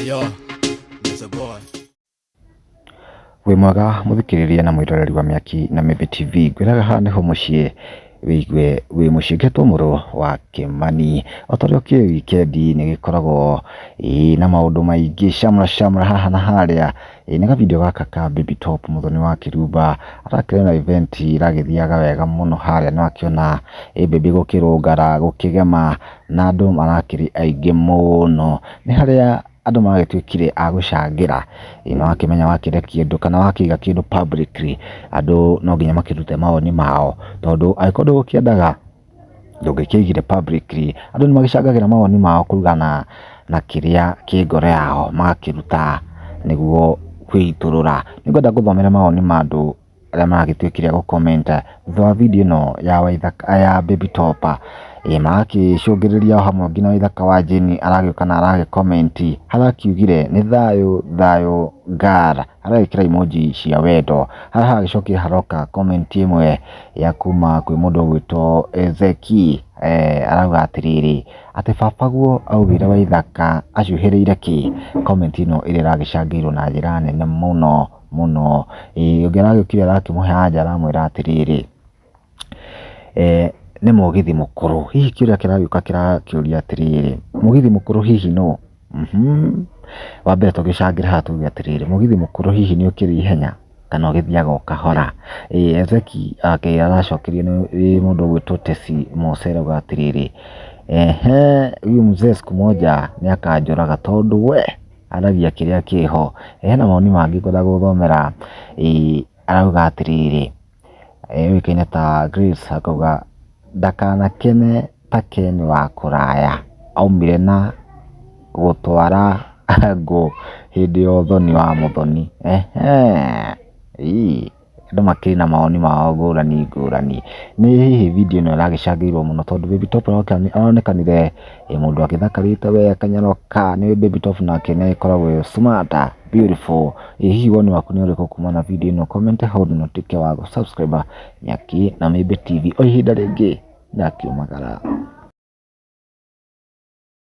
Yo, Mr. Boy. Wĩ mwega mũthikĩrĩria na mwĩroreri wa Mĩaki na Mĩmbi TV, ngwĩraga haha nĩho mũciĩ wĩigue wĩ mũciĩ ngetwo mũrũ wa Kĩmani. O ta ũrĩa ũkĩũĩ wikendi nĩ gĩkoragwo ĩĩ na maũndũ maingĩ shamra shamra haha na harĩa. Ĩĩ nĩ ga video gaka ka Baby Top Mũthoni wa Kĩrumba arakĩrĩ na event ĩragĩthiaga wega mũno harĩa nĩ wakĩona ĩ baby gũkĩrũngara gũkĩgema na andũ marakĩrĩ aingĩ mũno. Nĩ harĩa andũ magĩtuĩkire a gũcangĩra, ĩ nĩ wakĩmenya wakĩrekia kĩndũ kana wakĩiga kĩndũ publicly, andũ no nginya makĩrute mawoni mao, tondũ angĩkorwo ndũgũkĩendaga ndũngĩkĩigire publicly. Andũ nĩ magĩcangagĩra mawoni mao kũringana na kĩrĩa kĩ ngoro yao magakĩruta nĩguo kwĩitũrũra. Nĩngwenda ngũthomere mawoni ma andũ arĩa maragĩtuĩkire a gũ comment thutha wa video ĩno ya Waithaka ya Baby Top. Ĩ magakĩcũngĩrĩria o hamwe nginya Waithaka wa Jane aragĩũka na aragĩ comment harĩa akiugire nĩ thayũ thayũ girl, aragĩkĩra emoji cia wendo. Haha haragĩcokire haroka comment ĩmwe ya kuma kwĩ mũndũ ũgwĩtwo Ezeki arauga atĩrĩrĩ, atĩ babaguo augire Waithaka acuhĩrĩire kĩ? Comment ĩno ĩrĩa ĩragĩcangĩirwo na njĩra nene mũno mũno. Ĩ ũngĩ aragĩũkire arakĩmũhe anja aramwĩra atĩrĩrĩ, nĩ mũgithi mũkũrũ. Hihi kĩũria kĩragĩũka kĩrakĩũria atĩrĩrĩ, mũgithi mũkũrũ hihi nũ? Wa mbere tũgĩcangĩre haha tuge atĩrĩrĩ, mũgithi mũkũrũ hihi nĩ ũkĩrĩ ihenya kana ũgĩthiaga o kahora? Ĩ Ezeki aracokerio nĩ mũndũ ũgwĩtwo Tesi Mose arauga atĩrĩrĩ, ehe huyu mzee siku moja nĩ akanjũraga tondũ we aragia kĩrĩa kĩho. Hena mawoni mangĩ ngwenda gũgũthomera, ĩ arauga atĩrĩrĩ, ũĩkaine ta Grace akauga ndakanakene ta Ken wa kũraya, aumire na gũtwara ngũ hĩndĩ ya ũthoni wa Mũthoni. Ehe, ii andũ makĩrĩ na mawoni mao ngũrani ngũrani. Nĩ hihi video ĩno ĩragĩcangĩirwo mũno tondũ Baby Top aronekanire ĩ mũndũ agĩthakarĩte we akanyoroka. Nĩ Baby Top nake nĩ agĩkoragwo e smart, beautiful. Ĩ hihi woni waku nĩ ũrĩkũ kumana na video ĩno? Comment hau thĩ na ũtuĩke wa gũ subscribe Mĩaki na Mĩmbi TV. O ihinda rĩngĩ ndakiumagara.